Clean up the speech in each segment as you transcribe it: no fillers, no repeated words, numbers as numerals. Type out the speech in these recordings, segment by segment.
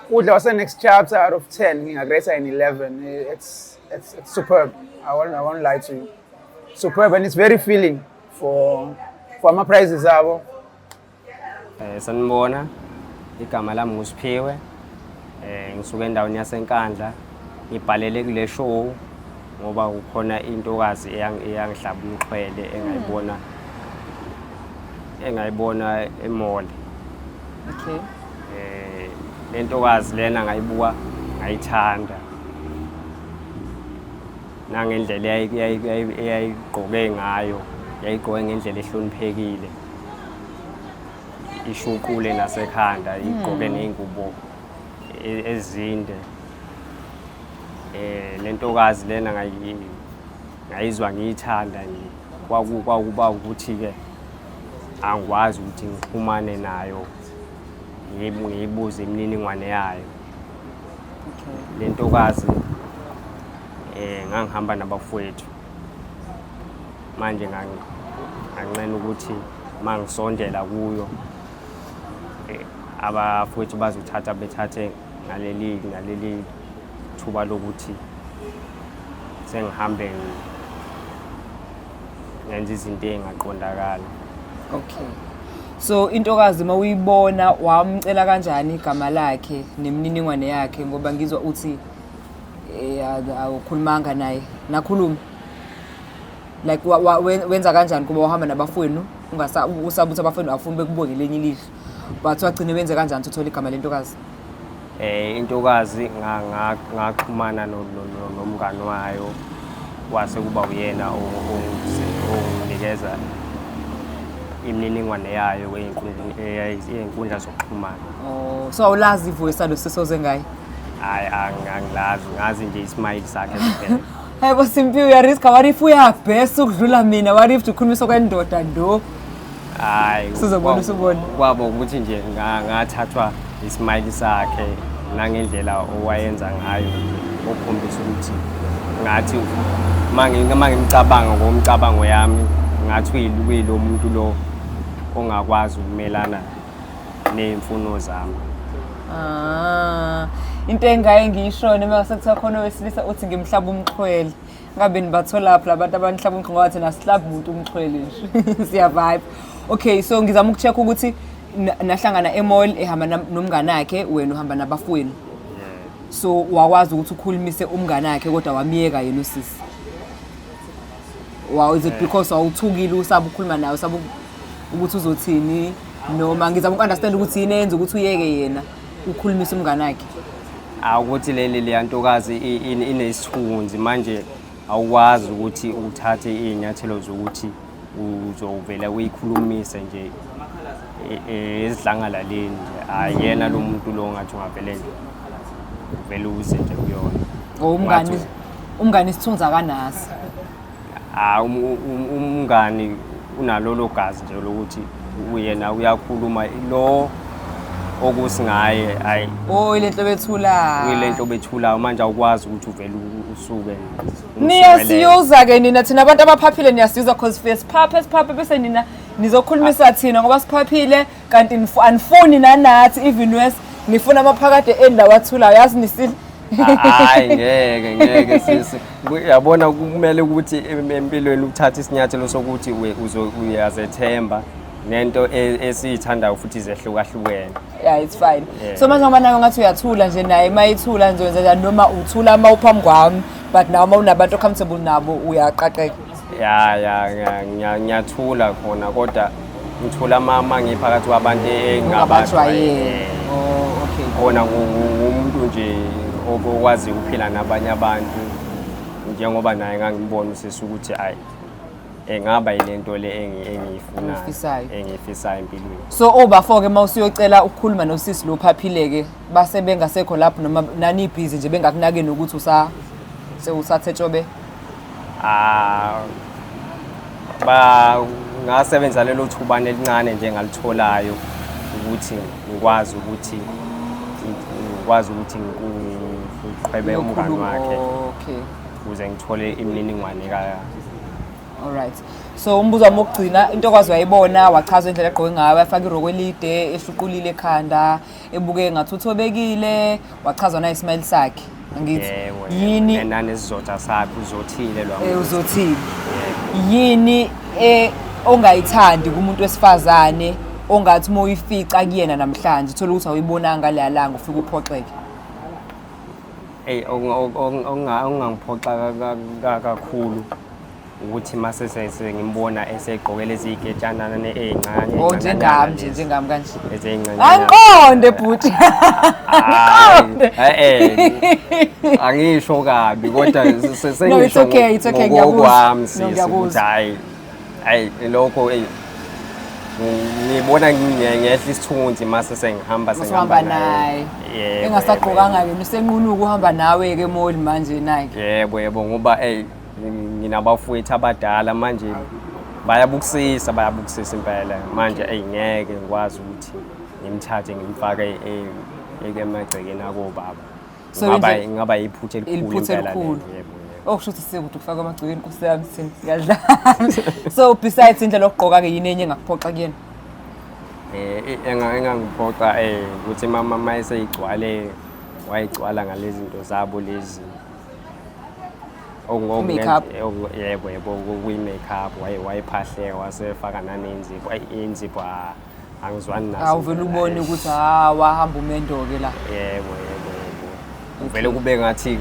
Kudla wase Next Chapter, out of 10 ngingakurate an 11. It's superb. I won't lie to you, superb, and it's very filling for ama prices abo. Sanibona, igama lami nguSiphiwe. Ngisuka endaweni yaseNkandla. Ngibhalele kule show ngoba kukhona intokazi eyangihlaba umxhwele engayibona e-mall. Le ntokazi lena ngayibuka ngayithanda. Nangendlela eyayigqoke ngayo, yayigqoke ngendlela ehloniphekile. Ishuqule nasekhanda, igqoke ney'ngubo ezinde. Le ntokazi lena ngayizwa ngiyithanda nje. Kwakuba ukuthi-ke angikwazi ukuthi ngixhumane nayo, ngiyibuze imininingwane yayo. Le ntokazi, ngangihamba nabafowethu. Manje nganqena ukuthi mangisondela kuyo, abafowethu bazothatha bethathe ngaleli thuba lokuthi sengihambe ngenza izinto ey'ngaqondakali. Okay. So intokazi uma uyibona wamcela kanjani igama lakhe nemininingwane yakhe, ngoba ngizwa uthi awukhulumanga naye, nakhuluma like wenza kanjani kuba uhamba nabafowenu, ungasa usaba ukuthi abafowenu afuni bekubuke ngelinye ilihlo, but wagcine wenze kanjani ukuthi uthole igama lentokazi? Intokazi ngaxhumana nomngani wayo, wase kuba uyena onginikeza imininingwane yayo ey'nkundla zokuxhumana. Oh, so awulazi ivoice alo sisoze ngaye? Hhayi, angilazi, ngazi nje ismile sakhe kuphela. Hayibo Simphiwe, uyariska. What if uyabhesa ukudlula mina? What if ukhulumisa kwendoda ndo? Hhayi. Sizobona, usubona. Kwabo ukuthi nje ngathathwa ismile sakhe nangendlela owayenza ngayo nje, okukhombisa ukuthi ngathi uma ngimcabanga ngokomcabango yami, ngathi uyilo muntu lo ongakwazi ukumelana ney'mfuno zami. Ah, into engaye ngiyisho noma sekuthiwa khona owesilisa uthi ngimhlaba umxhwele. Ngabe nibatholaphi labantu abanihlaba umxhwele, ngoba thina asihlabi muntu umxhwele nje. Siya vibe. Okay, so ngizama ukucheck ukuthi nahlangana e-mall ehamba nomngane wakhe, wena uhamba nabafowenu. So wakwazi ukuthi ukhulumise umngane wakhe kodwa wamiyeka yena usisi. Wow, is it because wawuthukile, usaba ukukhuluma naye, usaba ukuthi uzothini, noma ngizama uku-understand ukuthi yini eyenza ukuthi uyeke yena ukhulumise umngane wakhe? Ukuthi leli leya ntokazi inesithunzi, manje awukwazi ukuthi uthathe iy'nyathelo zokuthi uzovele uyikhulumise nje esidlangalaleni nje. Ayena lo muntu lo ngathi ungavele nje uvele uze nje kuyona. Oh, umngani umngani isithunzi akanaso. Ah, umngani unalolo gazi nje lokuthi uyena uyakhuluma lo okusingaye, hayi. Oh, ile nhlobo ethula. Uyile nhlobo ethulayo, manje awukwazi ukuthi uvele usuke umsukelele. Niyasiyuza-ke nina, thina abantu abaphaphile niyasiyuza, cause fike siphaphe siphaphe bese nina nizokhulumisa thina ngoba siphaphile, kanti anifuni nanathi, even worse nifuna amaphakade eni lawa athulayo, yazi nisile. Hayi, ngeke ngeke sisi. Uyabona, kumele ukuthi empilweni uthathe isinyathelo sokuthi uyazethemba nento esiyithandayo futhi zehlukahlukene. Yeah, it's fine. So manje ngoba nawe ngathi uyathula nje, naye uma ethula nje wenza njani? Noma uthula uma uphambi kwami, but nawe uma unabantu comfortable nabo uyaqaqeka? Ya, ngiyathula khona, kodwa ngithula ma ngiphakathi kwabantu ungabajwayele. Engabajwayele. Oh, okay. Khona ngumuntu nje okwazi ukuphila nabanye abantu, njengoba naye ngangimbona usisi ukuthi ayi, engaba yilento le engiyifunayo. Oyifisayo. Engiyifisayo empilweni. So obafo-ke uma usuyocela ukukhuluma nosisi lo phaphile-ke, base bengasekho lapho noma nanibhizi nje bengakunake nokuthi sewusathe tshobe? Ah, ba ngasebenza lelo thubane elincane nje engalitholayo ukuthi ngikwazi ukuthi ngiqhwebe umngani wakhe ukuze ngithole imininingwane ka Alright. So umbuzo wami wokugcina, into okwazi wayibona, wachaza indlela agqoke ngayo, wafaka irokwe elide, eshuqulile ekhanda, ebuke ngathi uthobekile, wachazwa na ismile sakhe. Angithi Yebo, yebo. yini Nanesizotha sakhe, uzothile lwa muntu. Uzothile. Yini ongayithandi kumuntu wesifazane ongathi uma uyifica kuyena namhlanje uthola ukuthi awuyibonanga leya langa, ufike uphoxeke? Eyi, okungangiphoxa kakhulu ukuthi mase sengimbona esegqoke lezi y'ketshana ey'ncane. Oh, njengami nje, njengami kanje. Ezincane. Angiqonde bhuti. Hayi, angisho kabi kodwa No, it's sengisho okay, it's okay, ngiyakuzwa. ngokwami No, sisi ukuthi ngiyakuzwa. hhayi, hhayi lokho eyi ngibona ngehla isithunzi mase sengihamba Usuhamba naye. Yebo, Engasagqokanga yena, usenqunuka uhamba nawe ke emoli manje nake. Yebo, ngoba eyi nginabafowethu abadala manje, bayabukusisa, bayabukusisa impela manje. Eyi, ngeke ngikwazi ukuthi ngimthathe ngimfake emagcekeni akobaba. So Ngaba ngaba iphutha elikhulu Iliphutha impela lelo. elikhulu. Yebo. Okusho ukuthi sekude ukufaka amagcekeni, Nkosi yami, thina siyadlala. So besides indlela yokugqoka ke, yini enye engakuphoxa kuyena? Engangiphoxa ukuthi mama mayeseyigcwale, wayigcwala ngalezi zinto zabo lezi. I-makeup. Yebo, kuyi-makeup, wayephahleka, wasefaka nanenzipho. Ayi, inzipho angizwani nazo Awuvele impela, ubone eish. ukuthi ha, wahamba umendo-ke la. Yebo, vele kube ngathi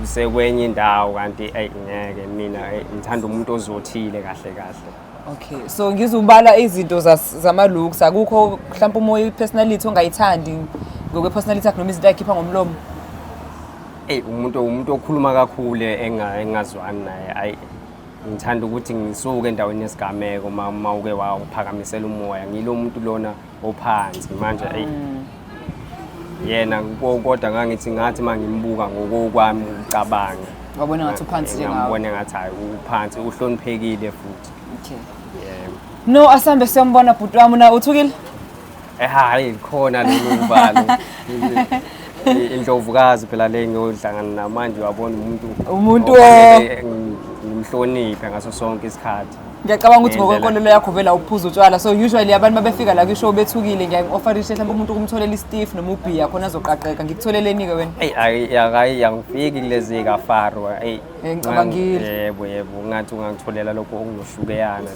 usekwenye indawo, kanti eyi ngeke, mina eyi, ngithanda umuntu ozothile kahle kahle. Okay, so ngizubala izinto zama-looks, akukho mhlawumpe umoya, i-personality ongayithandi ngokwe-personality yakhe noma izinto ayikhipha ngomlomo? Eyi, umuntu okhuluma kakhulu engingazwani naye. Ayi, ngithanda ukuthi ngisuke endaweni yesigameko uma uke wawuphakamisela umoya. Ngilo muntu lona ophansi manje, eyi yena kodwa ngangithi ngathi uma ngimbuka ngokokwami ukucabanga, Wabona ngathi uphansi njengawe. Ngambona ngathi hayi, uphansi, uhloniphekile futhi. Okay. Yebo. No, asambe siyombona bhuti wami. Na uthukile? Hayi, khona lolu uvalo. Indlovukazi phela le ngiyohlangana namanje, uyabona umuntu Umuntu ofanele ngimhloniphe ngaso sonke isikhathi. Ngiyacabanga ukuthi Ngendlela- ngokwenkolelo yakho vele awuphuza utshwala, so usually abantu mabefika la kwishow bethukile, ngiyangi-offerishe mhlawumbe umuntu ukumtholela istiff noma ubhiya khona azoqaqeka. Ngikutholeleni-ke wena? Eyi, ayi, angifiki kulezi kafaro, eyi. Ngicabangile. Yebo, ngathi ungangitholela lokho okunoshukeyana nje.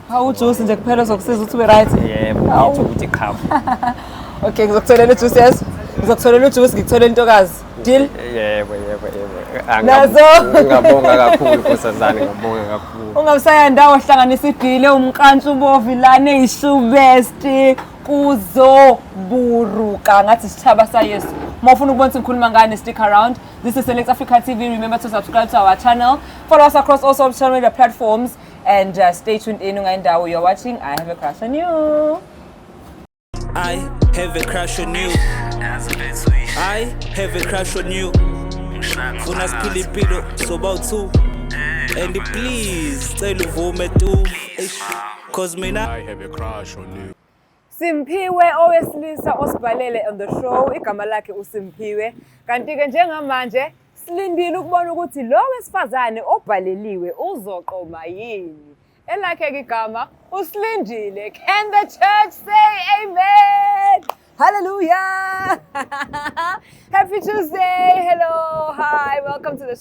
Hawu, ujuice nje kuphela ozokusiza ukuthi ube right. Yebo. Hawu. Ngithi ukuthi qhafu. Okay, ngizokutholela ujuice, yes, ngizokutholela ujuice, ngikutholela intokazi, deal? Yebo. Nazo. Ngingabonga kakhulu, nkosazane, ngabonga kakhulu. Ungabusaya ndawo, hlanganisa idile, umqansi ubovu lana eyishubesti, kuzoburuka ngathi sithaba sayesu. Uma ufuna ukubona ukuthi ngikhuluma ngani, stick around. This is Select Africa TV. Remember to subscribe to our channel, follow us across all social media platforms and stay tuned in. Ungayindawo, you're watching I Have a Crush on You. I have a crush on you. I have a crush on you. Funa siphile impilo soba two. And please cela uvume tu. Eish, 'cause mina I have a crush on you. Simphiwe owesilisa osibhalele on the show, igama lakhe uSimphiwe. Kanti-ke njengamanje silindile ukubona ukuthi lo wesifazane obhaleliwe uzoqoma yini. Elakhe-ke igama uSilindile. Can the church say amen? Hallelujah! Happy Tuesday! Hello, hi, welcome to the